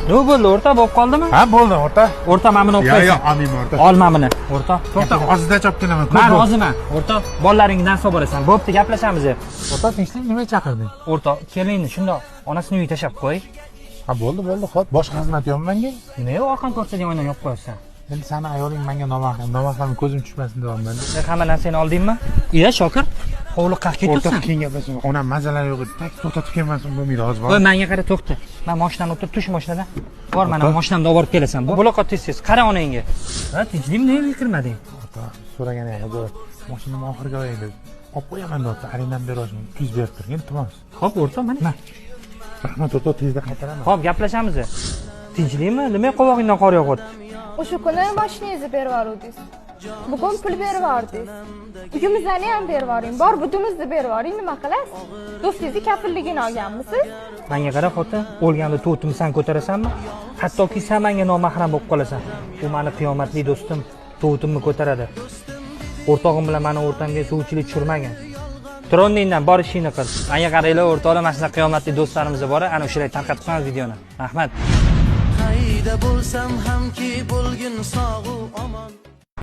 Nima bo'ldi, o'rta, bo'lib qoldimi? Ha, bo'ldi, o'rta. O'rta, mana buni olib Yo'q, qo'yasan. yo'q, olmayman, o'rta. Ol mana buni, o'rta. To'xta, ozida chop kelaman. Man roziman, o'rtoq. Bolalaringni narsa olib borasan. Bo'pti, gaplashamiz. O'rta, tinchlik, nima chaqirding? O'rtoq, kelinni shundoq onasini uyiga tashlab qo'y. Ha, bo'ldi, bo'ldi, xo'p. Boshqa xizmat yo'qmi menga? Nima orqani ko'rsating, oynani yopib qo'yasan? Endi sani ayoling menga nomahram, nomahram ko'zim tushmasin deyapman. Sen hamma narsani oldingmi? Iya, Shokir, hovliqqa O'rtoq, ketyapsan. keyin gaplashamiz. Onam mazalar yo'q edi. Tak to'xtatib kelmasin, bo'lmaydi hozir. Voy, menga qara, to'xta. Men mashinani o'tirib, tush mashinadan. Bor, mana O'rtoq. mashinamda olib borib kelasan. Buloqa tez-tez. Qara onangga. Ha, tinchlikmi, nega kirmading? O'rtoq, so'ragani ham yo'q. Mashinamni oxirgi oy edi. Olib qo'yaman deyapti. Arendam berolmayman. 200 berib turgin, iltimos. Xo'p, o'rtoq, mana. Rahmat, o'rtoq, tezda qaytaraman. Xo'p, gaplashamiz. Tinchlikmi? Nima qovog'ingdan qor yog'yapti? O'sha kuni mashinangizni berib yuboruvdingiz. Bugun pul berib yubordingiz. Uyimizni ham berib yuboring. Bor budimizni berib yuboring, nima qilasiz? Do'stingizni kafilligini olganmisiz? Menga qara, xotin, o'lganda to'rtini san ko'tarasanmi? Hattoki sen menga nomahram bo'lib qolasan. U mani qiyomatli do'stim, tovutimni ko'taradi. O'rtog'im bilan mani o'rtamga suvchilik tushirmagan. Tur o'rningdan, bor ishingni qil. Menga qaranglar, o'rtoqlar, mana shunaqa qiyomatli do'stlarimiz bor, ana o'shalarga tarqatib qo'yamiz videoni. Rahmat. Qayda bo'lsam hamki bo'lgin sog'u omon.